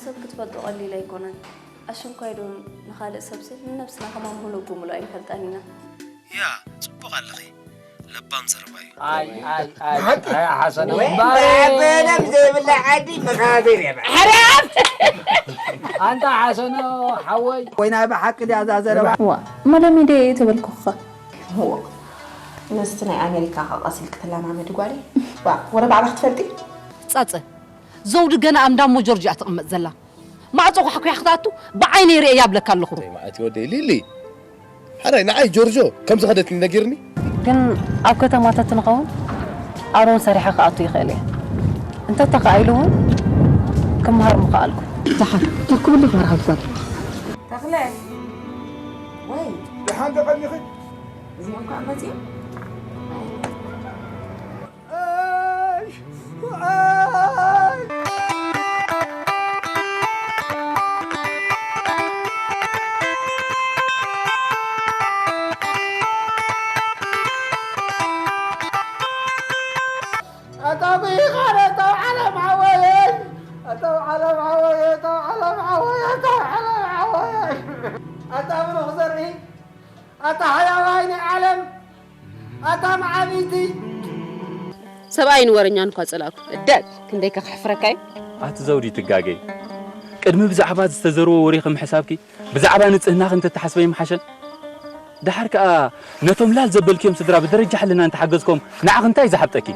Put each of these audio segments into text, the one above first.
ሰብ ክትፈልጦ ቀሊል ኣይኮነን። ኣሽንኳይ ዶ ንኻልእ ሰብሲ ንነብስና ከማን ክንጉምሎ ኣይንፈልጣን ኢና። ያ፣ ጽቡቕ ኣለኺ። ለባም ዘረባ እዩ። ኣይ፣ ኣይ፣ ኣይ፣ ሓቂ። ኣይ፣ ሓሰነ። ወይ እምበኣር። በለም ዘይብላ ዓዲ መኻብር እያ። ኣንታ ሓሰነ ሓወይ። ወይ ናይ ብሓቂ ድያ እዛ ዘረባ? ዋ፣ እሞ ሎሚ ድየ እየ ተበልኩኻ። እዎ። ምስቲ ናይ ኣሜሪካ ኸ ቀሲልኪ ትለማመዲ ጓለይ? ዋ፣ ወረ ባዕላ ክትፈልጢ? ጻጸ፣ ዘውዲ ገና ኣብ እንዳሞ ጆርጅ እያ ትቕመጥ ዘላ። ማዕጾ ኳሕኲሓ ክትኣቱ ብዓይነይ ርእየ እያ እብለካ ኣለኹ። እንታይ ማለት እዩ ወደይ? ሊሊ፣ ሓራይ ንዓይ ጆርጆ ከም ዝኸደትኒ ነጊርኒ። ግን ኣብ ከተማ ተትንኸውን ኣሮን ሰሪሐ ክኣቱ ይኽእል እየ። እንተተኻኢሉ እውን ክመሃር ምኸኣልኩ። ደሓን፣ ተርክብሉ መርሃብ ጓል። ተኽለ፣ ወይ። ደሓን ተቐኒኺ? እዚኦም ከዓ መፂኦም? ኣታ ብኢኻ ነታ ዓለም ዓወየይ፣ ኣታ ዓለም ዓወየይ፣ ኣታ ዓለም ዓወየይ፣ ኣታ ዓለም ዓወየይ። ኣታ ብሩኽ ዘርኢ፣ ኣታ ሓያዋይ ናይ ዓለም፣ ኣታ መዓቢቲ። ሰብኣይን ወረኛን እኳ ጸላእኩ። እደግ፣ ክንደይ ከ ክሕፍረካ እዩ? ኣቲ ዘውዲ ትጋገይ። ቅድሚ ብዛዕባ ዝተዘርዎ ወሬኺ ምሕሳብኪ፣ ብዛዕባ ንጽህናኺ እንተተሓስበ ይምሓሸን። ደሓር ከኣ ነቶም ላል ዘበልክዮም ስድራ ብደረጃ ሕልና እንተሓገዝኮም፣ ንዓኺ እንታይ ዝሓብጠኪ?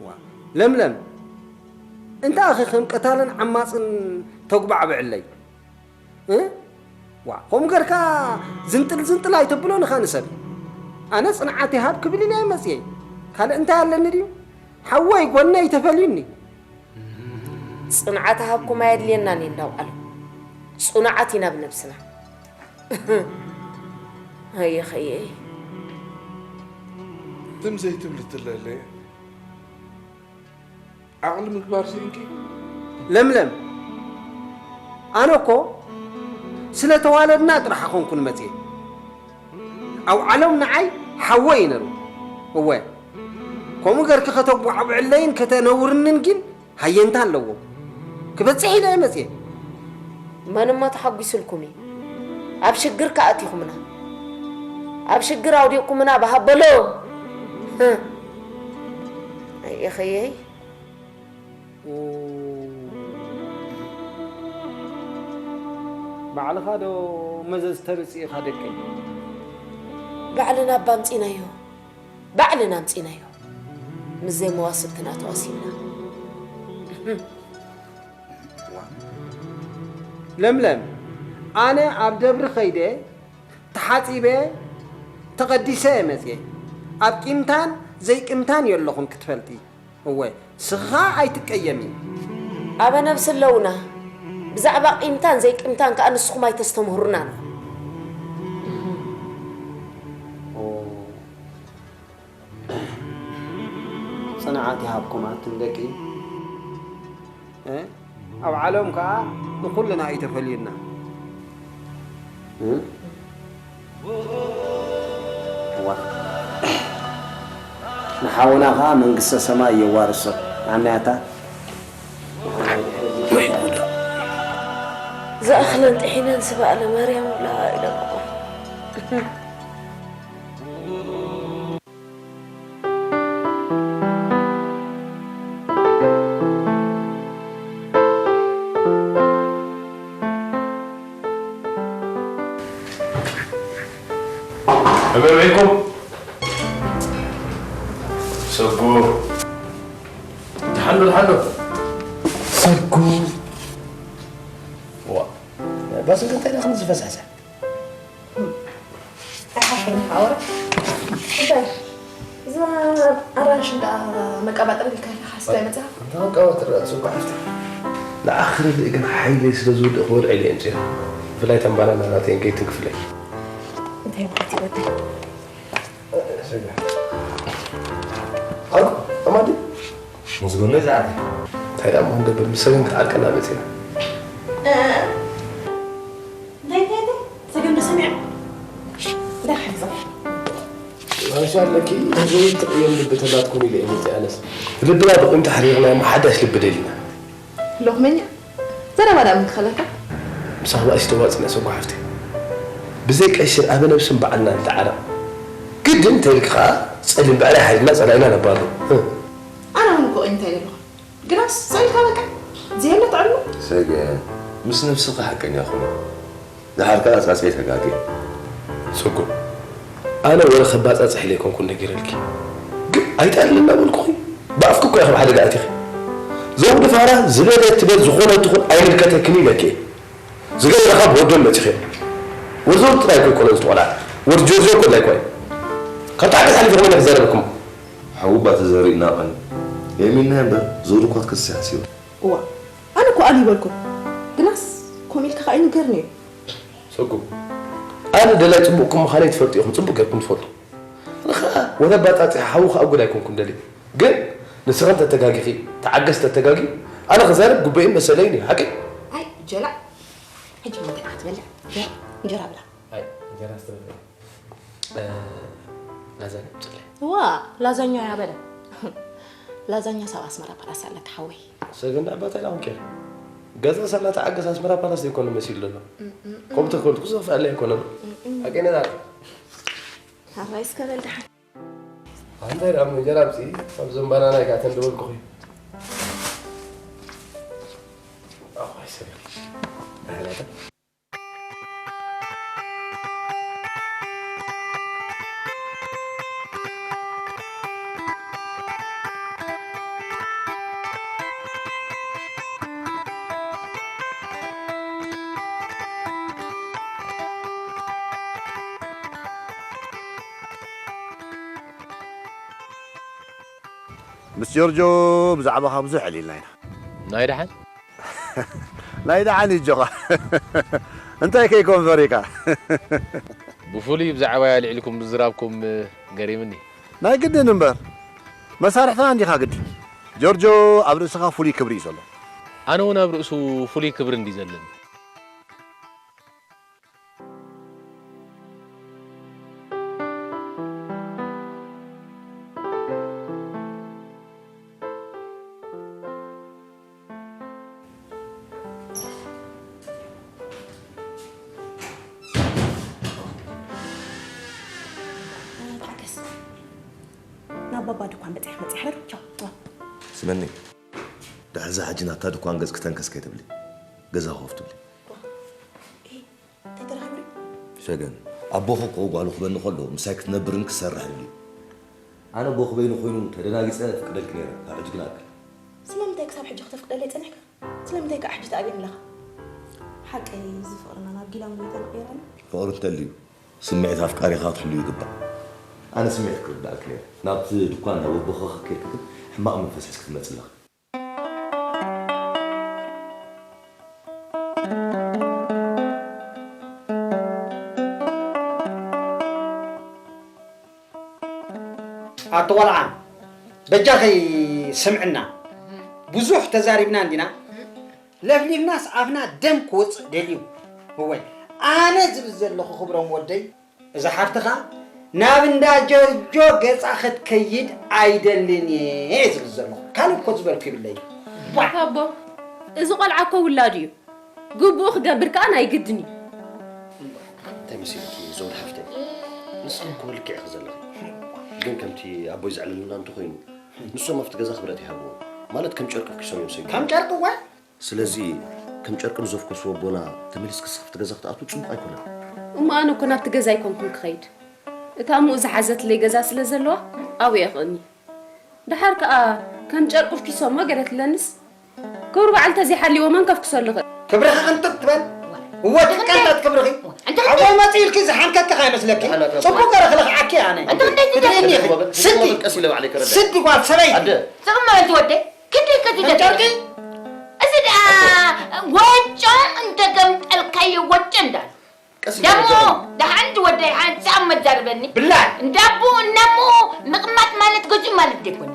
ዋ፣ ለምለም፣ እንታይ ኢኺ ከም ቀታልን ዓማጽን ተጉባዕብዕለይ? እ? ዋ፣ ከምኡ ገርካ ዝንጥል ዝንጥል ኣይተብሎን ኢኻ ንሰብ። ኣነ ጽንዓት ይሃብ ክብል ኢለ እየ መጽየ። ካልእ እንታይ ኣለኒ ድዩ? ሓወይ ጎነይ ተፈልዩኒ። ጽንዓት ሃብኩም ኣየድልየናን እዩ እንዳው ዓለም። ጽኑዓት ኢና ብነብስና። ኣየኸየይ። ትም ዘይትብሊ ትለለ። ዓቕሊ ምግባር ስኢንኪ? ለምለም፣ ኣነ እኮ ስለ ተዋለድና ጥራሕ ኣይኮንኩን መጽየ። ኣውዓሎም ንዓይ ሓወይ እዩ ነሩ። እወ፣ ከምኡ ገርኪ ከተጓዕብዕለይን ከተነውርንን ግን ሃየንታ ኣለዎ። ክበጽሕ ኢለ እየ መጽየ። መን እሞ ተሓጒስልኩም እዩ? ኣብ ሽግር ከኣቲኹምና። ኣብ ሽግር ኣውዲቕኩምና ብሃበሎ። ህህ። ኣየኸየይ። ኡ፣ ባዕልኻ ዶ መዘዝ ተምጽእ ኢኻ ደቀይ? ባዕልና እባ ኣምጺእናዮ። ባዕልና ኣምጺእናዮ። ምስ ዘይመዋስብትና ተዋሲብና። ለምለም፣ ኣነ ኣብ ደብሪ ኸይደ ተሓጺበ ተቐዲሰ እየ መጽየ። ኣብ ቂምታን ዘይቂምታን የለኹን ክትፈልጢ። እወ፣ ስኻ ኣይትቀየሚ። ኣበ ነብሲ ኣለውና። ብዛዕባ ቂምታን ዘይቂምታን ከኣ ንስኹም ኣይተስተምህሩናን። ኦ፣ ጽንዓት ይሃብኩም ኣቱም ደቂ። እ? ኣብ ዓለም ከኣ ንኹልና እዩ ተፈልዩና። እ? እዋ። ንሓውና ከኣ መንግስተ ሰማይ የዋርሶ። ኣንያታ። ዝኣኽለን ጥሒነን ስባእ ለማርያም ብላ ኢለምኦ። ከመይ ውዒልኩም? ሰጉ። ደሓን ዶ፣ ደሓን ዶ? ሰጉ። ዋ፣ ባስል እንታይ ደኣ ክንዲ ዝፈሳሰ? ኣይሓፍርን ሓወረ። እንታይ? እዛ ኣራንሽ እንዳ መቀባጠሪ ኢልካ ኢኻ ሓስታ ይመጽኻ? እንታ መቀባጠሪ እያ ጽቡቕ ሓፍቲ። ንኣኽርልእ ግን ሓይለይ ስለ ዝውድእ ክበልዕ ኢለ እየ ምጽኤ። ብፍላይ እተን ባናና ናተይን ከይትንክፍለይ። እንታይ ማለት እዩ ወደይ? ኣጉ፣ ኣማዲ። ምስ ጎነይ ዝኣተ። እንታይ ደኣ እሞ ክንገብር፣ ምስ ሰገን ክትዓርቀና መጺና። እንታይ፣ እንታይ፣ እንታይ? ኣሻለኪ፣ እዚ ትቕየም ልቢ ተላትኩም ኢለ እየ መፅእ ኣነስ። ልብና ብቕም ተሓሪቕና እሞ ሓዳሽ ልቢ ደሊና። ሎኽመኛ፣ ዘረባ ደኣ ምን ክኸለካ? ምሳኽ ባእሲ ተዋፅና ሰጓ ሓፍቲ። ብዘይ ቀሽን ኣበ ነብስን በዓልና ንተዓረቕ። ግድን እንተልክ ኸዓ ጸሊም ብዕራይ ሓይልና ጸላኢና ነባሉ። እ። ኣነ እውን እኮ እንታይ ዘለኹ? ግናስ ጸልካ በቃ። ዘየለ ትዕልሞ? ሰገ፣ ምስ ነብስኻ ሓቀኛ ኩን። ደሓር ከኣ ጻጸይ ተጋግየ። ጽጉም። ኣነ ወረ ከባጻጽሕ ኢለ ኣይኮንኩን ነጊረልኪ። ግን ኣይጠልል እናበልኩኺ፣ ብኣፍኪ እኮ ኢኺ ኣብ ሓደጋ ኣቲኺ። ዘውዲ ፋራ ዝበለ ትበል ዝኾነ ትኹን ኣይምልከተክን ኢለኪ እየ። ዝገበረኻ ብወዶም መጺኺ። ወዲ ዘውዲ ጥራይ እኮ ኣይኮነን ዝትቆልዓ። ወዲ ጆርጆ እኮ ኣይኮነን። ካብ ታዕገስ ሓሊፉ ከመይ ክዛረበኩም? ሓው እባ ተዘሪእና ቀን። የሚና እምበር ዘውዲ እኳ ትከስስ ሓሲቡ። እዋ፣ ኣነ እኮ ኣሉ ይበልኩን። ግናስ ኮም ኢልካ ከኣ ይንገርኒ እዩ። ሰጉም፣ ኣነ ደላይ ጽቡቕኩም ምዃነይ ትፈልጡ ኢኹም፣ ጽቡቕ ጌርኩም ትፈልጡ። ኣነ ኸኣ ወደ ኣባጻጺ ሓውኻ ኣጉል ኣይኮንኩን ደልየ። ግን ንስኺ እንተተጋጊኺ፣ ተዓገስ ተተጋጊ፣ ኣነ ክዛረብ ግቡእን መሰለይን እዩ፣ ሓቂ? ኣይ፣ ጀላዕ፣ ሕጂ እንታይ ኢኻ ትበልዕ? እንጀራ ብላ። ኣይ፣ እንጀራ ስትበልዕ። እ፣ ላዛኛ ኣምፅለይ። ዋ፣ ላዛኛ እያ በለ። ላዛኛ ሳብ ኣስመራ ፓላስ ኣለካ ሓወይ። ሰገን ኣባታይ ላኹም ኬር። ገዛ ሳላ ተዓገስ ኣስመራ ፓላስ ዘይኮነ መሲሉ ዘሎ። እም፣ እም፣ እም። ከምኡ ተኮልኩ ዘኽፍኣለይ ኣይኮነን። እም፣ እም። ሓቀይ ነዛ። ኣባይ እስከ በል ደሓን። ኣንታይ ደኣ እሞ እንጀራ ኣምፅኢ፣ ኣብዞም ባናና ይከኣተን ደበልኩኺ። ኣዋይ ሰገን። ምስ ጆርጆ ብዛዕባኻ ብዙሕ ኣዕሊልና ኢና። ናይ ደሓን? ናይ ደሓን እዩ ኣጆኻ። እንታይ ከይኮን ፈሪኻ? ብፍሉይ ብዛዕባይ ኣልዒልኩም ምዝራብኩም ገሪምኒ። ናይ ግድን እምበር። መሳርሕትና እንዲኻ ግድን። ጆርጆ ኣብ ርእስኻ ፍሉይ ክብሪ እዩ ዘሎ። ኣነ እውን ኣብ ርእሱ ፍሉይ ክብሪ እንዲ ዘለኒ። ተዓገስ። ናብ ባባ ድኳን በጺሐ መጺሐ። ቻው። ስመኒ፣ ድሕሪ እዛ ሕጂ ናብታ ድኳን ገጽ ክተንከስ ከይትብሊ። ገዛ ኮፍ ትብሊ። ዋ፣ ኤ፣ እንታይ ተረኺቡ ድዩ? ሰገን፣ ኣቦኺ እኮ ጓሉ ክበኒ ከሎ ምሳይ ክትነብርን ክትሰርሕን ድዩ? ኣነ ኣቦኺ በይኑ ኮይኑ ተደናጊጸ ፍቅደልኪ ነይረ፣ ካብ ሕጂ ግን ኣክል። ስለምንታይ ክሳብ ሕጂ ክተፍቅደለይ ጸኒሕካ? ስለምንታይ ከኣ ሕጂ ትኣብየኒ ኣለኻ? ሓቀይ፣ እዚ ፍቅርና ናብ ጊላን ጎይታን ቀይራና? ፍቅሪ እንተልዩ፣ ስምዒት ኣፍቃሪኻ ክትሕልው ይግባእ። ኣነ ስምዒት ክርዳእኪ ነይረ። ናብቲ ድኳን ናብ ኣቦኺ ከይድኪ ግን ሕማቕ መንፈስ ሒዝኪ ትመጺ ኣለኺ። ኣቶ ቆልዓ፣ በጃኺ ስምዕና። ብዙሕ ተዛሪብና እንዲና? ለፍሊፍናስ ኣፍና ደም ክወጽእ ደልዩ። እወ፣ ኣነ ዝብል ዘለኹ ክብሮም ወደይ፣ እዛ ሓፍትኻ ናብ እንዳ ጀርጆ ገጻ ክትከይድ ኣይደልን እየ ዝብል ዘለኹ። ካልእ እኮ ዝበልኩ ይብለይ። ቧዕ! ኣቦ፣ እዚ ቆልዓ እኮ ውላዱ እዩ። ግቡኡ ክገብር ከኣ ናይ ግድን እዩ። እንታይ መሲልኪ ዘውድ ሓፍተይ? ንስኺ እኮ ልክዕ ኢኺ ዘለኺ። ግን ከምቲ ኣቦይ ዘዕለሉና እንተኾይኑ፣ ንሶም ኣብቲ ገዛ ክብረት ይሃብዎ። ማለት ከም ጨርቂ ኪሶም እዮም ሰጊሮም። ከም ጨርቂ እወ? ስለዚ ከም ጨርቂ ንዘፍኮስዎ ኣቦና ተመሊስኪ ንስኺ ኣብቲ ገዛ ክትኣትዊ ጽቡቕ ኣይኮነን። እሞ ኣነ እኮ ናብቲ ገዛ ኣይኮንኩን ክኸይድ። እታ እሙኡ ዝሓዘትለይ ገዛ ስለ ዘለዋ ኣብኡ እየ ክቕኒ። ደሓር ከኣ ከም ጨርቂ ፍኪሶሞ ገለ ትለንስ? ክብሪ በዓል እንተዘይሓልይዎ መን ከፍክሰሉ ይኽእል? ክብርኺ ቅንጥጥ ትበል? እወ ትቀንጠጥ ክብርኺ። ሓወይ መጺኡ ኢልኪ ዝሓንከክኽ ኣይመስለኪ? ጽቡቕ ገረ ክልኽዓኪ ኣነ። ክትርእይኒ ኢኺ። ስዲ። ስዲ ጓል ሰበይቲ። ስቕ በል እቲ ወደይ። ክንደይ ከቲተ ከም ጨርቂ? እዚ ደኣ ወጮ እንተ ገምጠልካዮ ወጮ እንዳሉ። ቀስ ኢልካ ደሞ ጀመር። ደሓንቲ ወደይ ሓንሳብ መዛርበኒ። ብላዕ። እንዳቦ እናሞ ምቕማጥ ማለት ገዚኡ ማለት ደይኮነ።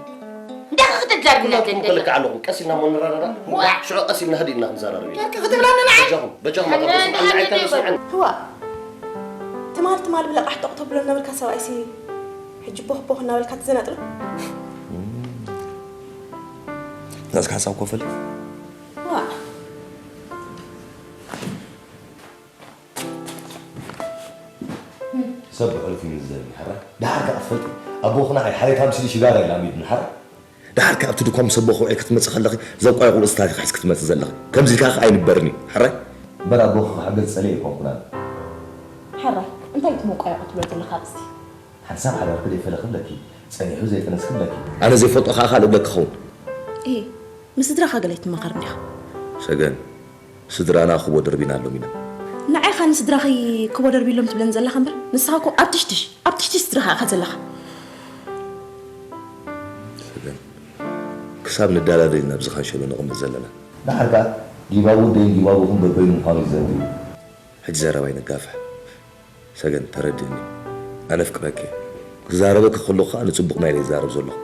እንዳኻ ክትዛርብና ኩላትኩም ዘደለ። ክልክዕ ኣለኹም። ቀስ ኢልና እሞ ንረዳዳእ። ዋ። ሽዑ ቀስ ኢልና ህድእ ኢልና ክንዘራረብ ኢና። ጨርቂ ክትብለኒ ንዓይ? በጃኹም፣ በጃኹም ኣነ ኣታ ደስ ደሓን ኢልካ ደይኮነ። ስምዑኒ። ህዋ። ትማል ትማል ብለቃሕ ጦቕ ተብሎ ነበርካ ሰብኣይሲ። ሕጂ ቦኽ ቦኽ እናበልካ ትዘናጥሎ። ናስካ ሓሳብ ኮፈል ዋዕ ሰብ ብሕሉፍ እዩ ዝዘኒ ሓራ። ደሓር ከኣ ትፈልጢ ኣቦኹና ሓሬታ ምስሊ ሽጋራ ኢላ ሚድን ሓራ። ደሓር ከኣ ኣብቲ ድኳን ምስ ኣቦኹ ውዒ ክትመጽእ ከለኺ ዘቋይ ቁልስታት ኢኻ ሒዝ ክትመጽእ ዘለኺ። ከምዚ ኢልካ ከኣ ኣይንበርን እዩ ሓራይ። እምበር ኣቦኹ ክሕገዝ ጸልየ ኣይኮንኩን ኣነ። ሓራይ እንታይ ትመቋየቑ ትብሎ ዘለኻ ኣርእስቲ? ሓንሳብ ሓዳርኪ ደይፈለኽለኪ፣ ጸኒሑ ዘይጠነስክለኪ። ኣነ ዘይፈልጦ ከኣ ካልእ እብለኪ ኸውን። እሂ፣ ምስ ስድራኻ ገለ ኣይትመኻርን ዲኻ? ሰገን፣ ስድራና ክቦ ደርቢና ኣሎም ኢና። ንዓኻ ንስድራኺ ክቦ ደርቢሎም ትብለን ዘለኻ እምበር፣ ንስኻ እኮ ኣብ ትሽትሽ፣ ኣብ ትሽትሽ ስድራኻ ኢኻ ዘለኻ። ሰገን፣ ክሳብ ንዳላደል ኢና ኣብዚ ካንሸሎ ንቕመጥ ዘለና። ደሓር ከኣ ጊባቡ ወደይን ጊባቡኹም በበይኑ ምዃኑ እዩ ዘንብዩ። ሕጂ ዘረባይ ነጋፍሕ። ሰገን ተረድእኒ። ኣነ ኣፍቅረኪ እየ። ክዛረበኪ ከለኹ ከኣ ንጽቡቕ ማይ እየ ዝዛረብ ዘለኹ።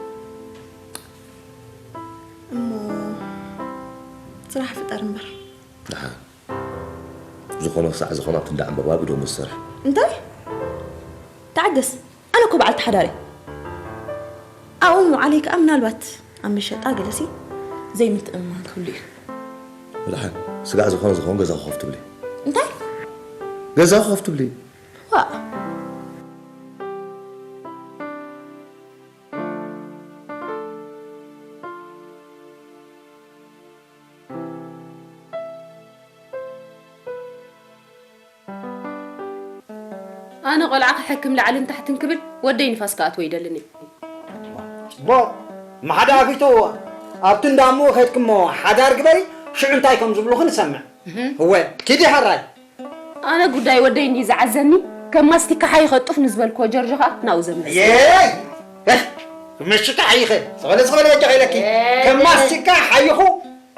እሞ ስራሕ ፍጠር እምበር። ደሓ ዝኾነ ክሳዕ ዝኾነ ኣብቲ እንዳ ዕምበባ ብደሙ ዝሰርሕ። እንታይ? ተዓገስ። ኣነ እኮ በዓልቲ ሓዳር እየ። ኣብኡ ምውዓለይ ከኣ ምናልባት ኣብ መሸጣ ገለሲ ዘይምትእምማን ክህሉ እዩ። ብድሓን ስጋዕ ዝኾነ ዝኾነ ገዛ ክኸፍትሉ እዩ። እንታይ? ገዛ ክኸፍትሉ እዩ። ዋእ። ኣነ ቆልዓ ክሕክም ላዕልን ታሕትን ክብል ወደይ ንፋስ ክኣትዎ ይደልን እየ። ቦ ማሓዳ ኣፊቱ ኣብቲ እንዳሞ ከድክሞ ሓዳር ግበሪ ሽዑ እንታይ ከም ዝብሉኺ ንሰምዕ። እወ ኪዲ ሓራይ ኣነ ጉዳይ ወደይ እንዲ ዝዓዘኒ ከም ማስቲካ ሓይኸ ጡፍ ንዝበልክዎ ጀርጆ ኸኣ ናብኡ ዘምለስ። የይ! መሽካ ሓይኸ ዝበለ ዝበለ እጃ ኢለኪ ከም ማስቲካ ሓይኹ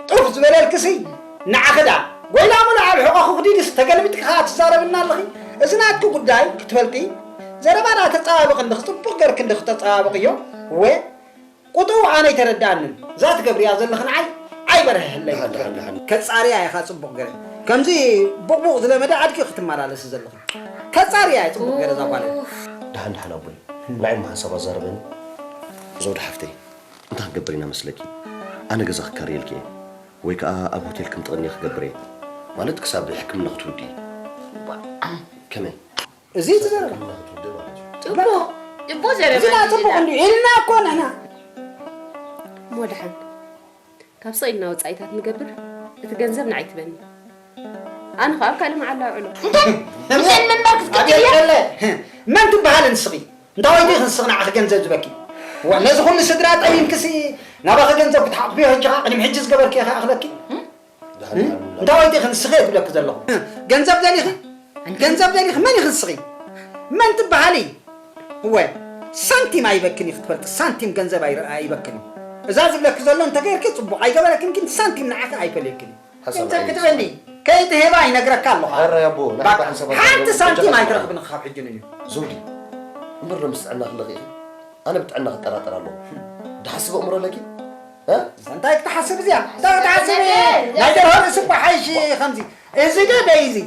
ጡፍ ዝበለልክሲ ንዓኺ ደኣ ጎይላ ሙሉ ኣብ ሕቖኺ ክዲድስ ተገልቢጥኪ ኸኣ ትዛረብና ኣለኺ። እዚ ናትኪ ጉዳይ ክትፈልጢ ዘረባና ተጸባብቂ እንድኺ ጽቡቕ ገርኪ እንድኺ ተጸባብቕዮ እወ ቁጥኡ ኣነ ኣይተረድኣንን እዛ ትገብርያ ዘለኺ ንዓይ ኣይበርሀለይ። ከጻርያ ኢኻ ጽቡቕ ገረ ከምዚ ቡቕቡቕ ዝለመደ ኣድጊ ክትመላለሲ ዘለኺ ከጻርያ እየ ጽቡቕ ገረ እዛ ጓል። ደሓን ደሓን ኣቦይ ንዓይ እሞ ሓንሳብ ኣዛርበኒ። ዘውዲ ሓፍተይ እንታይ ክንገብር ኢና መስለኪ? ኣነ ገዛ ክካረየልኪ እየ ወይ ከኣ ኣብ ሆቴል ከም ትቕንየ ክገብር እየ። ማለት ክሳብ ሕክምና ክትውድኢ። ከመይ? እዚ ትዘረባ ጽቡቕ ጽቡቕ ዘረባ እዚ ጽቡቕ እንዲ ኢልና እኮ ንሕና እሞ ደሓን ካብ ስቕ ኢልና ወጻኢታት ንገብር እቲ ገንዘብ ንዓይ ትበኒ ኣነ ኸኣ ኣብ ካልእ መዓላ ኣውዕሎ እንታይ ምሸን ምንባር ክትቅጥል እያ መን ትበሃል ንስኺ እንታወይቲ ክንስኺ ንዓኺ ገንዘብ ዝበኪ ነዚ ኩሉ ስድራ ጠሚምክሲ ናባኺ ገንዘብ ክትሓቕፍዮ ሕጂ ኸኣ ቅድሚ ሕጂ ዝገበርክዮ ከይኣኽለኪ እንታይ ወይጢ ክንስኸ ትብለክ ዘለኹ ገንዘብ ደሊኺ ገንዘብ ደሊኺ መን ይኽንስኺ መን ትበሃሊ እወ ሳንቲም ኣይበክን እዩ ክትፈልጢ ሳንቲም ገንዘብ ኣይበክን እዩ እዛ ዝብለክ ዘሎ እንተገይርኪ ፅቡቕ ኣይገበረክን ግን ሳንቲም ንዓኺ ኣይፈልየክን እዩ ገንዘብ ክትበኒ ከይትህባ ይነግረካ ኣለኹ ሓንቲ ሳንቲም ኣይትረኽብን ካብ ሕጂ ንዩ ዘውዲ እምበር ዶ ምስ ጥዕና ክለኺ ኣነ ብጥዕና ክጠራጠር ኣለኹ ድሓስብ ኣእምሮ ኣለኪ እንታይ ክትሓስብ እዚኣ እንታይ ክትሓስብ ናይ ደርሆ ርእሲ እኮ ሓይሽ ከምዚ እዚ ዶ ደይ እዚ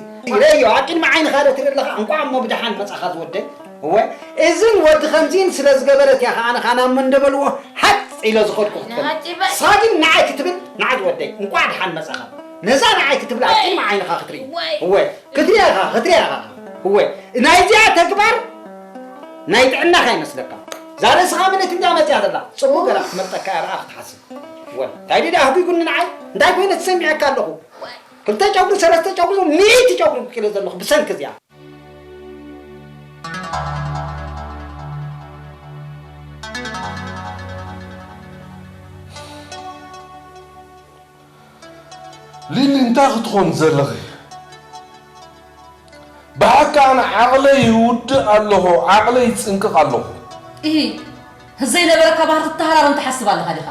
ረዮ ኣብ ቅድሚ ዓይንኻ ዶ ትርኢ ኣለኻ እንቋዕ እሞ ብድሓን መጻኻ ዝወደይ እወ እዝን ወዲ ከምዚን ስለ ዝገበረት እያ ከዓነ ካና እሞ እንደበልዎ ሃጥ ኢለ ዝኸድኩ ክትብል ሳግን ንዓይ ክትብል ንዓ ዝወደይ እንቋዕ ድሓን መጻኻ ነዛ ንዓይ ክትብል ኣብ ቅድሚ ዓይንኻ ክትርኢ እወ ክትሪያ ኢኻ ክትሪያ ኢኻ እወ ናይዚኣ ተግባር ናይ ጥዕናኻ ይመስለካ እዛ ርእስኻ ምልእቲ እንዳ መፅያ ዘላ ፅቡቅ ገራ ክትመርጠካ እያ ርኣ ክትሓስብ ወ እንታይ ድዳ ኣህጉጉኒ ንዓይ እንታይ ኮይነ ተሰሚዐካ ኣለኹ ክልተ ጨጉሪ ሰለስተ ጨጉሪ ሚእቲ ጨጉሪ ብቂለ ዘለኹ ብሰንኪ እዚኣ ሊሊ እንታይ ክትኾን ዘለኺ ብሓቂ ኣነ ዓቕለይ ይውድእ ኣለኹ ዓቕለይ ይፅንቅቕ ኣለኹ እሂ ዘይነበረካ ባህሪ ክትተሃራረም ትሓስብ ኣለኻ ዲኻ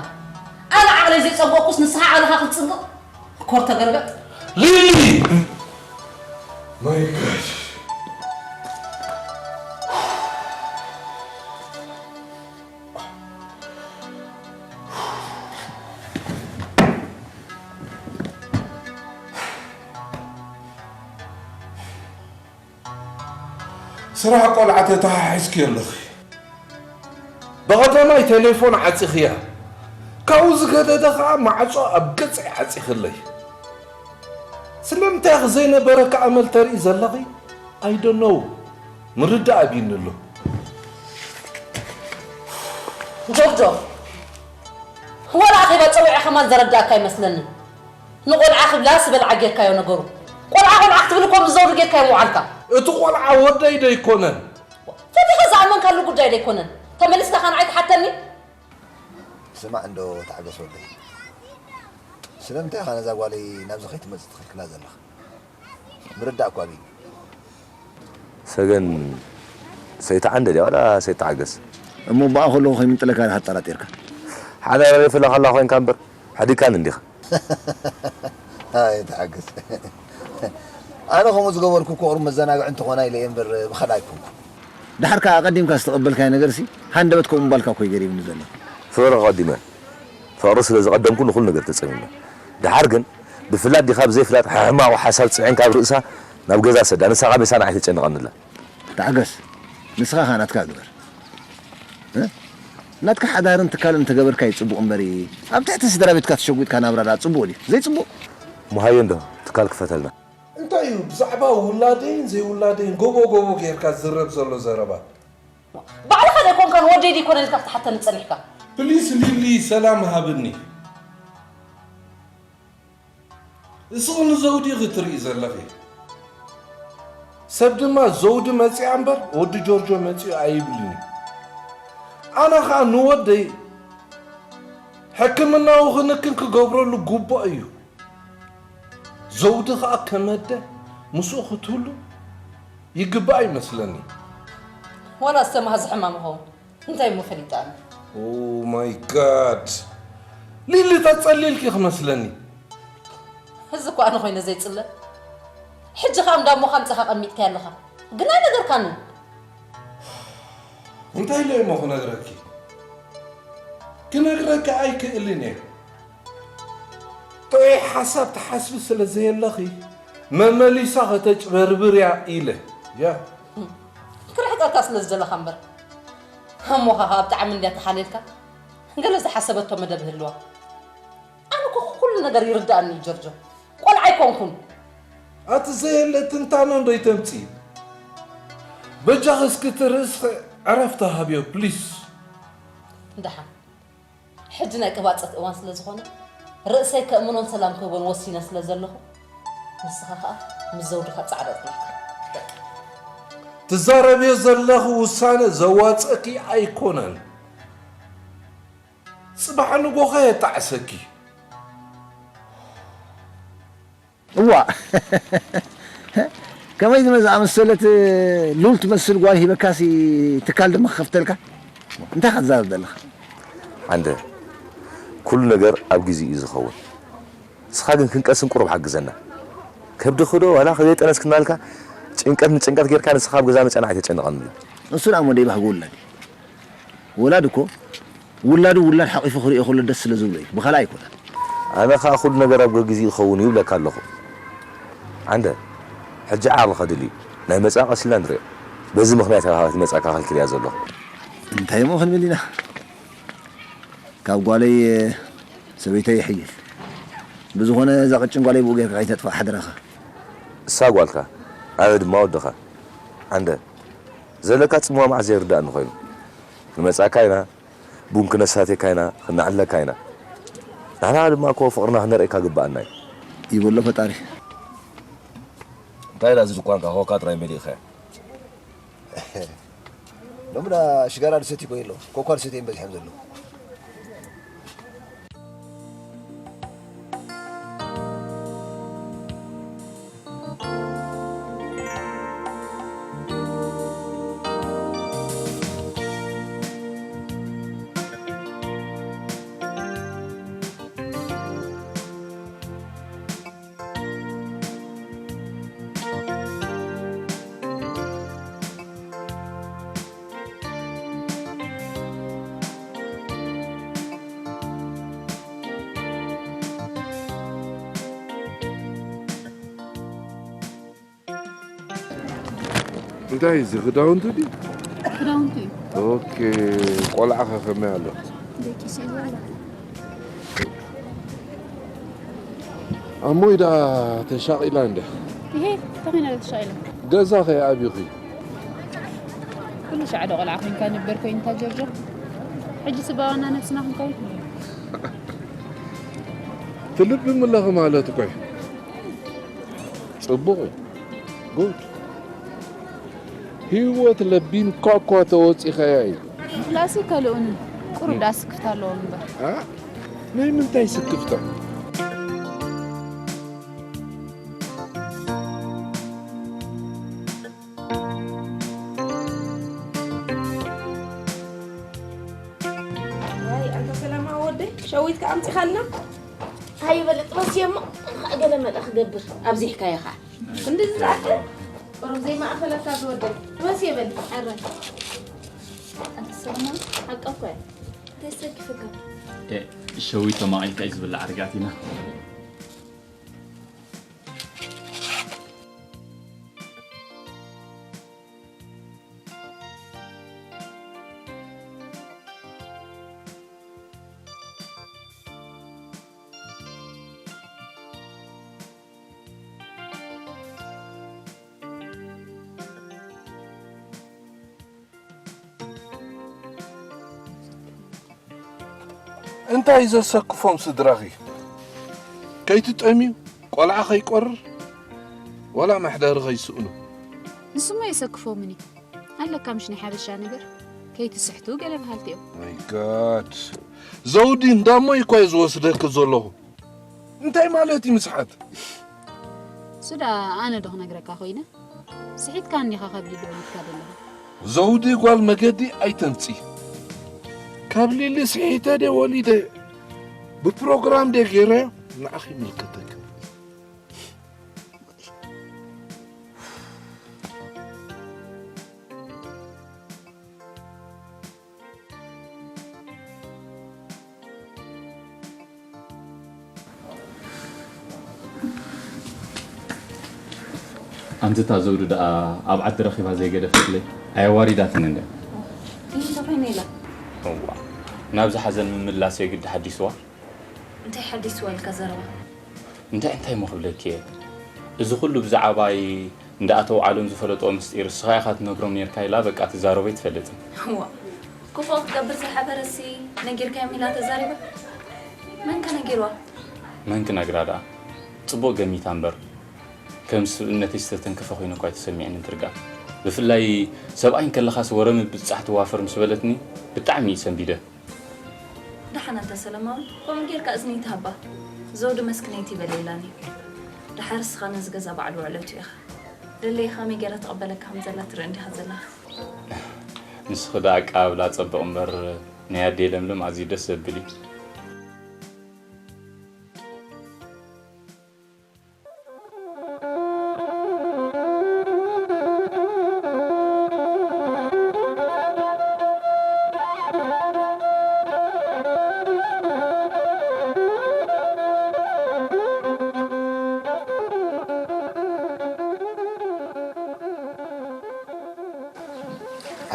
ኣነ ዓቕለይ ዘይፀንቀኩስ ንስኻ ዓቕልኻ ክትፅንቅቕ ኮር ተገልበጥ ሊሊ my god ስራሕ ቆልዓ ተተሓሒዝኪ ኣለኺ ብቐዳማይ ቴሌፎን ዓጺኽያ፣ ካብኡ ዝገደደ ኸኣ ማዕጾ ኣብ ገጸይ ዓጺኽለይ። ስለምንታይ ኢኺ ዘይነበረካ ኣመል ተርኢ ዘለኺ? I don't know። ምርዳእ ኣቢኒ ኣሎ። ጆርጆ፣ ወላ ኣኼባ ጸዊዐ ከማን ዘረዳእካ ኣይመስለንን። ንቆልዓ ክብላ ስበልዓ ጌርካዮ ነገሩ። ቆልዓ ቆልዓ ክትብል እኮ ምስ ዘውዲ ጌርካዮ ምውዓልካ። እቲ ቆልዓ ወደይ ዶ ኣይኮነን? ፈቲኻ ዝኣመንካሉ ጉዳይ ዶ ኣይኮነን? ተመሊስካ ኻን ኣይትሓተኒ? ስማዕ እንዶ ተዓገስ ወደይ፣ ስለምንታይ ኢኻ ነዛ ጓለይ ናብዚ ከይትመጽእ ትኽልክላ ዘለኻ? ምርዳእ እኳ ኣብዩኒ። ሰገን ሰይትዓንደ ድያ ዋላ ሰይትዓገስ? እሞ ብኣ ከለኹ ከይምንጥለካ ዲኻ ኣጠራጢርካ? ሓዳር ሬፍላ ከላ ኮይንካ እምበር ሓዲግካኒ እንዲኻ። ኣይትዓገስ። ኣነ ከምኡ ዝገበርኩ እኮ ቁሩብ መዘናግዒ እንተኾና ኢለ እየ እምበር ብኻልእ ኣይኮንኩን። ደሓር ከኣ ኣቐዲምካ ዝተቐበልካዮ ነገርሲ ሃንደበት ከምኡ ምባልካ እኮ እዩ ገሪሙኒ ዘሎ። ፍቕሪ ኣቐዲመ ፍቕሪ ስለ ዝቐደምኩ ንኹሉ ነገር ተጸሚመ። ደሓር ግን ብፍላጥ ዲኻ ብዘይ ፍላጥ ሕማቕ ሓሳብ ጽዒንካ ኣብ ርእሳ ናብ ገዛ ሰዳ፣ ንሳ ከኣ ምሳና ኣይተጨንቐንላ። ተዓገስ፣ ንስኻ ኸኣ ናትካ ግበር። እ? ናትካ ሓዳርን ትካልን እንተገበርካ እዩ ጽቡቕ እምበሪ፣ ኣብ ትሕቲ ስድራ ቤትካ ተሸጒጥካ ናብራ ደኣ ጽቡቕ ድዩ? ዘይጽቡቕ። እሞ ሃየ እንዶ ትካል ክፈተልና። እንታይ እዩ ብዛዕባ ውላደይን ዘይውላደይን ጎቦ ጎቦ ጌርካ ዝዝረብ ዘሎ ዘረባ? ባዕልኻ ዶ ኣይኮንካን ወደይ ዶ ኣይኮነን ኢልካ ክትሓተኒ ጸኒሕካ? ፕሊስ ሊሊ ሰላም ሃብኒ። እስኺ ንዘውዲ ኢኺ ትርኢ ዘለኺ። ሰብ ድማ ዘውዲ መጺኣ እምበር ወዲ ጆርጆ መጺኡ ኣይብልን እዩ። ኣነ ኸኣ ንወደይ ሕክምናዊ ክንክን ክገብረሉ ግቡእ እዩ። ዘውዲ ኸኣ ከም ኣደ ምስኡ ክትህሉ ይግባእ ይመስለኒ። ዋላ ዝተማሃዘ ሕማም ይኸውን እንታይ እሞ ፈሊጣ ኣነ። Oh my God ሊሊ ተጸሊልኪ ክመስለኒ። እዚ እኮ ኣነ ኮይነ ዘይጽለ። ሕጂ ኸኣ እንዳ እሞኻ ኣምጺኻ ኣቐሚጥካያ ኣለኻ ግን ኣይነገርካንን። እንታይ ኢለ እሞ ክነግረኪ? ክነግረኪ ኣይክእልን እየ። ጥዑይ ሓሳብ ትሓስቢ ስለ ዘየለኺ መመሊሳ ከተጭበርብርያ ኢለ። ያ ክርሕቀካ ስለ ዝደለኻ እምበር። ኣሞኻ ኸኣ ብጣዕሚ እንድያ ተሓልየልካ። ገለ ዝሓሰበቶ መደብ ይህልዋ። ኣነ እኮ ኩሉ ነገር ይርድኣኒ እዩ ጆርጆ። ቆልዓ ኣይኮንኩን። ኣቲ ዘየለ ትንታነ እንዶ ይተምፂ። በጃኺ እስኪ እቲ ርእስኺ ዕረፍቲ ሃብዮ ፕሊስ። ደሓን። ሕጂ ናይ ቅባጸት እዋን ስለ ዝኾነ ርእሰይ ከእምኖን ሰላም ክህቦን ወሲነ ስለ ዘለኹ ንስኻ ኸኣ ምስ ዘውድኻ ጻዕዳ ጽናሕካ። በቃ። ትዛረብዮ ዘለኺ ውሳነ ዘዋጽእኪ ኣይኮነን። ጽባሕ ንጎኻ የጣዕሰኪ። እዋ ከመይ ዝመ ዝኣመሰለት ሉል ትመስል ጓል ሂበካሲ ትካል ድማ ክኸፍተልካ እንታይ ክትዛረብ ዘለኻ? ዓንደ ኩሉ ነገር ኣብ ግዜ እዩ ዝኸውን። ንስኻ ግን ክንቀስን ቁሩብ ሓግዘና። ከብድኺ ዶ ዋላ ከዘይጠነስክናልካ ጭንቀት ንጭንቀት ጌርካ ንስኻ ኣብ ገዛ መጨና ኣይተጨንቐኒ። እሱ ደኣ እሞ ደይ ባህጊ ውላድ እዩ። ወላድ እኮ ውላዱ ውላድ ሓቒፉ ክርእዮ ከሎ ደስ ስለ ዝብሎ እዩ። ብኻልእ ኣይኮነን። ኣነ ኸኣ ኩሉ ነገር ኣብ ገጊዜኡ ይኸውን እዩ ይብለካ ኣለኹ። ዓንደ ሕጂ ዓቕሊ ከድልዩ ናይ መጻኢ ቀስ ኢልና ንሪኦ። በዚ ምኽንያት ኢኻ ከይመጻእካ ከልኪለያ ዘለኹ። እንታይ እሞ ክንብል ኢና? ካብ ጓለይ ሰበይተይ ይሕይል። ብዝኾነ እዛ ቅጭን ጓለይ ብኡ ጌርካ ከይተጥፍኣ ሓደራኻ። እሳ ጓልካ፣ ኣነ ድማ ወድኻ። ዓንደ፣ ዘለካ ጽምዋ መዓስ ዘይርድኣኒ ኮይኑ። ክንመጻካ ኢና፣ ቡን ክነሳትየካ ኢና፣ ክነዕልለካ ኢና። ንሕና ድማ እኮ ፍቕርና ክነርእየካ ግብኣና እዩ። ይበሎ ፈጣሪ። እንታይ ኢላ እዚ ድኳንካ ኮካ ጥራይ መሊእኻያ? ሎሚ ዳ ሽጋራ ዝሰትዩ ኮይኖም ኣለዉ። ኮኳ ዝሰትዩ እዮም በዚሖም ዘለዉ። እንታይ እዚ ክዳውንቲ ድዩ? ክዳውንቲ እዩ። ኦኬ፣ ቆልዓ ከ ከመይ ኣሎ? ደቂሱ እዩ። ኣሞይ ደኣ ተሻቒላ እንደ ይሄ ተኺና ተሻኢለ። ገዛ ከ ኣቢኺ? ኩሉ ሻዕዶ ቆልዓ ኮይንካ ንበር ኮይንካ ጀርጆ። ሕጂ ስባዋና ነብስና ክንከውን። ትልቢ ምለኺ ማለት እኮ እዩ። ጽቡቕ እዩ። ጉድ። ህይወት ለቢንካ እኳ ተወጺኻያ እዩ። ላሲ ከልኡን ቁሩብ ዳስ ክፍታ ኣለዎም እምበር። ኣ? ናይ ምንታይ ስክፍታ? ዋይ ኣንታ ሰላማ ወደይ ሸዊትካ ኣምፂኻልና። ሃይ በል ጥበስ እሞ ገለ መለ ክገብር ኣብዚሕካዮ ከዓ ክንዲ ዝኣክል ቁሩብ ዘይማእኸለካ ዝወደይ ጥበስ የበል ኣረ ኣንታ ሰላማ ሓቃ እኮ እያ ተሰኪፍካ ሸዊት ተማቒልካ እዩ ዝብላዕ ርጋት ኢና እንታይ ዘሰክፎም ስድራኺ? ከይትጠምዩ፣ ቆልዓ ከይቆርር፣ ዋላ መሕደሪ ከይስእኑ። ንሱማ የሰክፎምን እዩ። ኣለካ ምሽ ናይ ሓበሻ ነገር ከይትስሕቱ ገለ በሃልቲ እዮም። My God። ዘውዲ እንዳሞይ እኳ እዩ ዝወስደኪ ዘለኹ። እንታይ ማለት እዩ ምስሓት? ሱዳ ኣነ ዶ ክነግረካ ኮይነ? ስሒትካ እንዲኻ ከብሊ ዶ ኢልካ ዘለኻ? ዘውዲ ጓል መገዲ ኣይተምፂ። ካብ ሊሊ ስሒተ ደ ወሊደ ብፕሮግራም ደ ገይረ ንዓኺ ይምልከተኪ። ኣንታ እታ ዘውዲ ደኣ ኣብ ዓዲ ረኺባ ዘይገደፈትለይ ኣየዋሪዳትን እንደ ይህ ተኾይነ ኢላ እዋ ናብዚ ሓዘን ምምላስ የግዲ ሓዲስዋ እንታይ ሓዲስዋ ኢልካ ዘረባ እንታይ እንታይ ሞ ክብለኪ እየ እዚ ኩሉ ብዛዕባይ እንዳ ኣተውዓሎም ዝፈለጥዎ ምስጢር እስኻ ኢኻ ትነግሮም ኔርካ ኢላ በቃ ትዛረቦ ኣይትፈልጥን እዋ ክፉእ ክገብር ዝሓበረሲ ነጊርካዮም ኢላ ተዛሪባ መን ከ ነጊርዋ መን ክነግራ ደኣ ጽቡቕ ገሚታ እምበር ከም ስብእነተይ ዝተተንከፈ ኮይኑ እኳ ኣይተሰሚዕንን ትርጋ ብፍላይ ሰብኣይ እንከለኻስ ወረ ምብጽጻሕ ትዋፈር ምስ በለትኒ ብጣዕሚ እዩ ሰንቢደ ደሓን ኣንታ ሰለማዊ ከምኡ ጌርካ እዝኒ ይትሃባ ዘውዲ መስክነይቲ በለ ኢላኒ ደሓር እስኻ ነዚ ገዛ ባዕሉ ውዕለቱ ኢኻ ደለየ ከመይ ጌራ ትቕበለካ ከም ዘላ ትርኢ እንዲኻ ዘለኻ ንስኺ ደኣ ኣቀባብላ ጸብቕ እምበር ናይ ኣደይ ለምለም ኣዝዩ ደስ ዘብል እዩ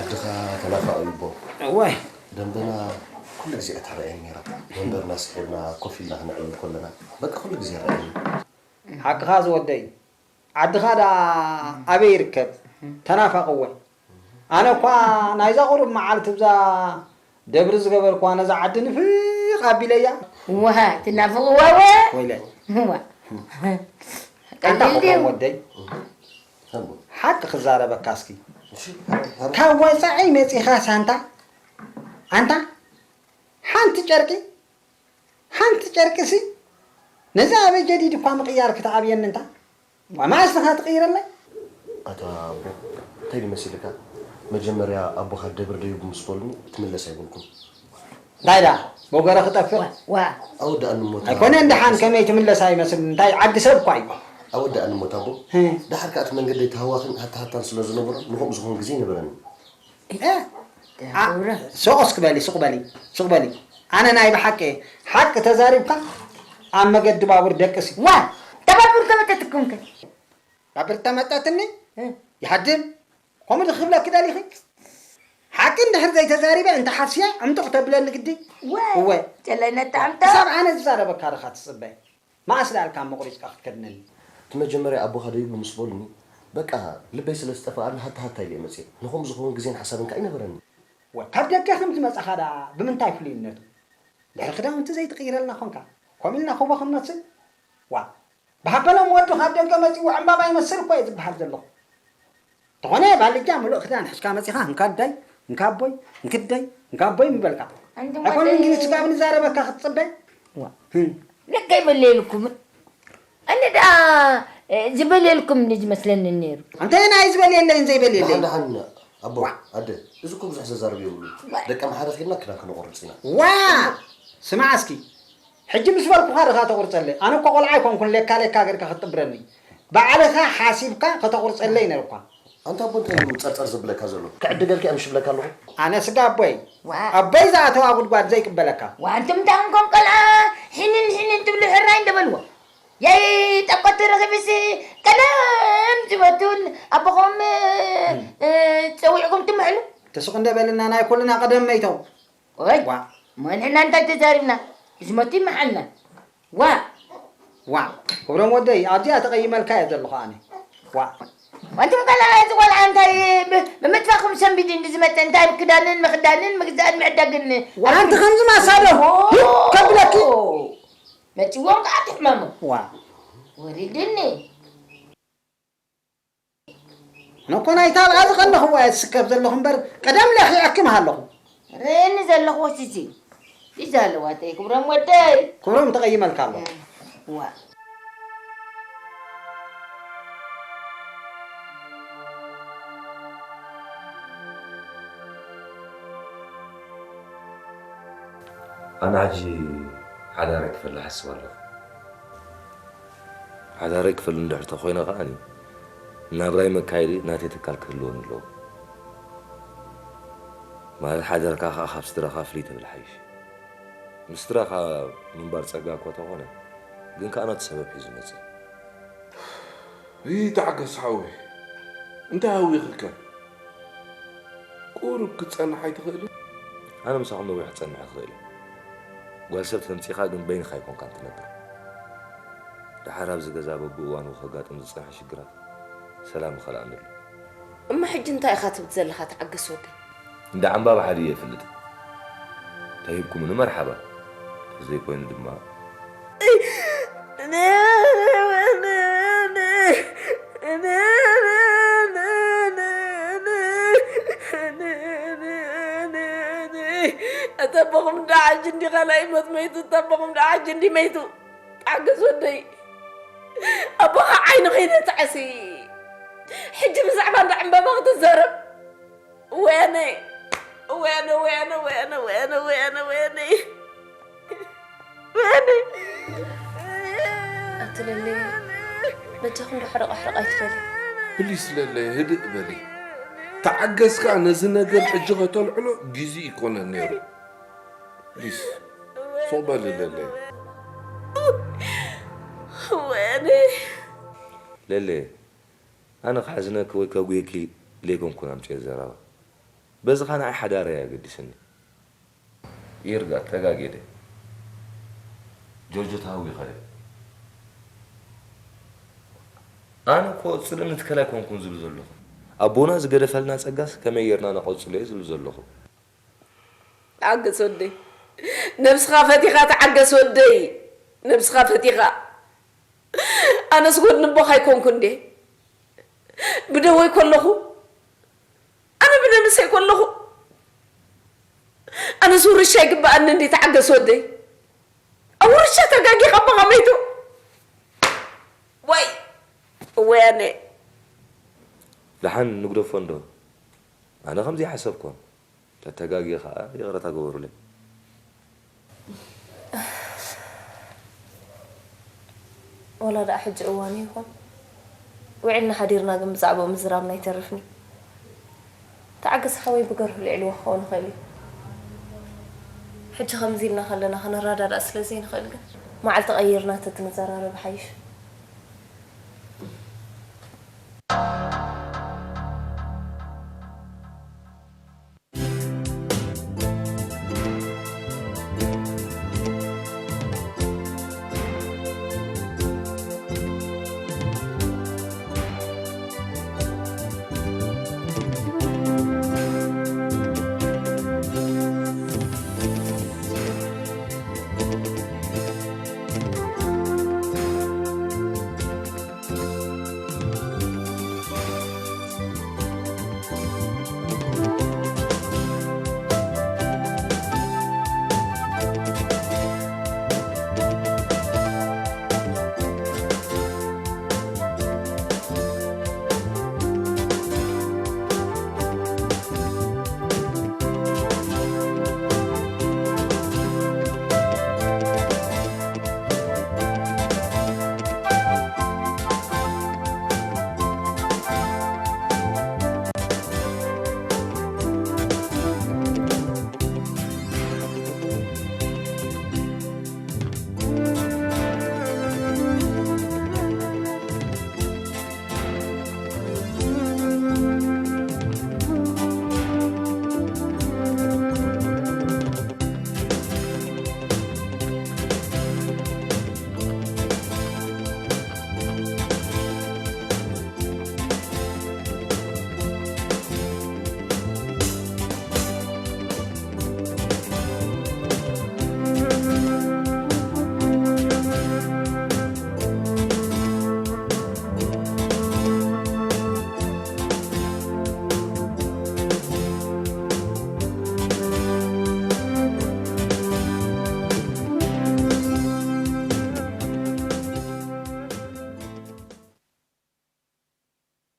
ዓድኻ ተናፋቒ እቦ። እዋይ ደንበና ኩሉ ግዜ እያ ትረኣየኒ ነይራ። መንበርና ስሒብና ኮፍ ኢልና ክነዕልል ከለና በቃ ኩሉ ግዜ ይረኣየኒ። ሓቅኻ ዝወደይ ዓድኻ ዳ ኣበይ ይርከብ ተናፋቕወ ኣነ እኳ ናይዛ ቁሩብ መዓልቲ ብዛ ደብሪ ዝገበርኳ ነዛ ዓዲ ንፍቕ ኣቢለያ እዋ ትናፍቕዋ ወ ወይለ እዋ ኣንታ ቀሊል ክኾን ድዩ? ወደይ ሓቂ ክዛረበካ እስኪ ካብ ወፃዒ መፂኻ ሳንታ ኣንታ ሓንቲ ጨርቂ ሓንቲ ጨርቂ ሲ ነዚ ኣበይ ጀዲድ እኳ ምቕያር ክትኣብየኒ እንታ ማእስኻ ትቕይረለይ ኣታ ኣቦ እንታይ ድዩ መሲልካ መጀመርያ ኣቦኻ ደብር ደዩ ብምስበሉኒ ትምለስ ኣይብልኩም እንታይ ዳ በጎረ ክጠፍእ ዋ ኣወዳእኒ ሞት ኣይኮነ እንደሓን ከመይ ትምለስ ኣይመስል እንታይ ዓዲ ሰብ እኳ እዩ ኣወዳእኒ ሞት ኣቦ እ፣ ድሓር ከኣ እቲ መንገደይ ተሃዋኽን ሃታሃታን ስለ ዝነበሮ ንኸምኡ ዝኾን ግዜ ይነበረኒ እ፣ አ፣ ሶቆስ ክበሊ ሱቕ በሊ ሱቕ በሊ ኣነ ናይ ብሓቂ ሓቂ ተዛሪብካ ኣብ መገዲ ባቡር ደቅሲ ዋ ተባብር ተመጠትኩም ከ ባቡር ተመጠትኒ ይሃድም ከምኡ ዶ ክብለኪ ደሊኺ ሓቂ እንድሕር ዘይተዛሪበ እንተ ሓስየ ዕምጥቕ ተብለኒ ግዲ። እወ። እወ። ጨለይ ነጣዕምታ። ክሳብ ኣነ ዝዛረበካ ርኻ ትጽበ። መኣስ ደኣልካ መቑሪጽካ ክትከድነኒ? እቲ መጀመርያ ኣቦኻ ደይቡ ምስ በሉኒ በቃ ልበይ ስለ ዝጠፍኣኒ ሃታ ሃታ ኢለ እየ መፅየ። ንኸምኡ ዝኸውን ግዜን ሓሳብን ከኣ ኣይነበረኒ። ወ ካብ ደገ ከም ዝመጻኻ ደኣ ብምንታይ ፍሉይነቱ? ድሕሪ ክዳውንቲ ዘይትቕይረልና ኾንካ ከምኡ ኢልና ኮቦ ክንመስል? ዋእ! ብሃበሎም ወዱ ካብ ደገ መጺኡ ዕምባባ ይመስል እኮ እየ ዝበሃል ዘለኹ። ተኾነ ባልጃ ምሉእ ክዳን ሒዝካ መጺኻ እንካ ኣዳይ እንካ ኣቦይ እንክደይ እንካ ኣቦይ ምበልካ ኣይኮንን ግን ስጋብ ንዛረበካ ክትጽበ? ዋእ! ለካ ይበለየልኩም። ኣነ ደኣ ዝበልየልኩም እንዲ ዝመስለኒ ነይሩ። ኣንታይ ናይ ዝበልየለይን ዘይበልየለይን? ደሓን ደሓን ኣቦ ኣደ እዚ እኮ ብዙሕ ዘዛርብ የብሉን። ደቂ ኣምሓረ ኬድና ክዳን ከነቑርጽ ኢና። ዋእ! ስማዕ እስኪ ሕጂ ምስ በልኩኻ ዲኻ ተቑርጸለይ? ኣነ እኮ ቆልዓ ኣይኮንኩን ሌካ ሌካ ጌርካ ክትጥብረኒ። ባዕልኻ ሓሲብካ ከተቑርጸለይ ነርኳ። ኣንታ ኣቦ እንታይ እዩ ጸርጸር ዘብለካ ዘሎ? ክዕድገልካ እየ ምሽ ብለካ ኣለኹ። ኣነ ስጋ ኣቦይ ኣቦይ ዝኣተዋ ጉድጓድ ዘይቅበለካ። ዋንትምታም ከም ቆልዓ ሒንን ሒንን ትብሉ ሕራይ እንደ በልዎ። የይ ጠቆት ረኺብሲ ቀደም ዝበቱን ኣቦኹም ጸዊዕኩም ትምሕሉ። ትስቕ እንደ በልና ናይ ኩልና ቀደም መይቶም። ወይ ዋእ እሞ ንሕና እንታይ ተዛሪብና ዝመቱ ይመሓልና ዋእ ዋእ ክብሮም ወደይ ኣብዚኣ ተቐይመልካ እየ ዘለኹ ኣነ ዋእ ኣንቱም ቆልዓ እዚ ቆልዓ እንታይ ብምጥፋእኩም ሰንቢዱ እንዲ ዝመፀ እንታይ ክዳንን ምኽዳንን ምግዛእን ምዕዳግን ኣንቲ ከምዚ ማሳዶ ከብለኪ መፂዎም ከዓ ትሕመሙ ዋእ ወሪድኒ ኣነ እኮ ናይታ ኣብኣ ዝቐነኽዋ እየ ዝስከፍ ዘለኹ እምበር ቀደም ለኺዐኪ ምሃለኹ። ርእየኒ ዘለኹ ወሲሲ ቢዛ ኣለዋ ተይ ክብሮም ወደይ። ክብሮም ተቐይመልካ ኣሎ። ዋ ኣነ ሕጂ ሓዳረይ ክፈሊ ሓስብ ኣለኹ። ሓዳረይ ክፈሊ እንድሕር ተኾይነ ከኣ ናብራይ መካየዲ ናተይ ትካል ክህልወኒ ኣለዎ። ማለት ሓዳርካ ከኣ ካብ ስድራኻ ፍልይ ተብል ሓይሽ። ምስ ስድራኻ ምንባር ጸጋ እኳ ተኾነ ግን ከኣ ናቱ ሰበብ ሒዙ መጽእ። ይተዓገስ ሓወይ እንታይ ሃዊኽከ? ቁሩብ ክትጸንሕ ኣይትኽእልን? ኣነ ምሳኹም ነዊሕ ክጸንሕ እኽእል እየ። ጓል ሰብ ተምጺኻ ግን በይንኻ ኣይኮንካን ትነብር። ደሓር ኣብዚ ገዛ በብእዋኑ ከጋጥም ዝጸንሐ ሽግራት ሰላም ይኸልኣኒ ኣሎ። እሞ ሕጂ እንታይ ኢኻ ትብል ዘለኻ ተዓገስ ወደይ? እንዳ ዕምባባ ሓዲገ እፈልጥ። ተሂብኩምኒ መርሓባ። ተዘይኮይኑ ድማ እተቦኹም ደኣ ሕጂ እንዲ ካልኣይ ሞት መይቱ እተቦኹም ደኣ ሕጂ እንዲ መይቱ። ተዓገስ ወደይ ኣቦኻ ዓይኑ ከይነትዐሲ ሕጂ ብዛዕባ እንዳ ዕምባባ ክትዛረብ ወያነ ወያነ ወያነ ወያነ ወያነ ወያነ ወያነ ወያነ ኣቲ ለለየ በጃኹም ዶ ሕርቕ ሕርቕ ኣይትበሊ። ፕሊስ ለለየ ህድእ በሊ። ተዓገስ ከኣ ነዚ ነገር ሕጂ ከተልዕሎ ግዜ ይኮነን ነይሩ። ፕሊስ ሱቕ በሊ ለለየ። ወያነ ለለየ ኣነ ክሓዝነኪ ወይ ከጉየኪ ለይኮንኩን ኣምፅኤ ዘረባ። በዚ ኸኣ ንዓይ ሓዳረይ ኣገዲስኒ። ይርጋ ተጋግየ ድየ? ጆርጆ ተሃዊኸ ድየ? ኣነ እኮ ጽልኢ ንትከል ኣይኮንኩን ዝብል ዘለኹ። ኣቦና ዝገደፈልና ጸጋስ ከመይ ጌርና ነቐጽሎ እየ ዝብል ዘለኹ። ተዓገስ ወደይ ነብስኻ ፈቲኻ ተዓገስ ወደይ ነብስኻ ፈቲኻ ኣነስ ጎድኒ ኣቦኻ ኣይኮንኩን ድየ ብደወይ ከለኹ ኣነ ብነብሰይ ከለኹ ኣነስ ውርሻ ይግበኣኒ እንዲ ተዓገስ ወደይ ኣብ ውርሻ ተጋጊኻ ኣቦኻ መይቱ ወይ እወያነ ደሓን ንግደፎ እንዶ ኣነ ከምዚ ይሓሰብኮን ተተጋግየ ከኣ ይቕረታ ግበሩለይ። ወላ ደኣ ሕጂ እዋኑ ይኹን ውዒልና ሓዲርና ግን ብዛዕባኡ ምዝራብና ኣይተርፍን እዩ። ተዓገስ ሓወይ ብገርሁ ልዒልዎ ክኸውን ይኽእል እዩ። ሕጂ ከምዚ ኢልና ከለና ክንረዳዳእ ስለ ዘይንኽእል ግን መዓልቲ ቀይርና ተትንዘራረብ ይሓይሽ።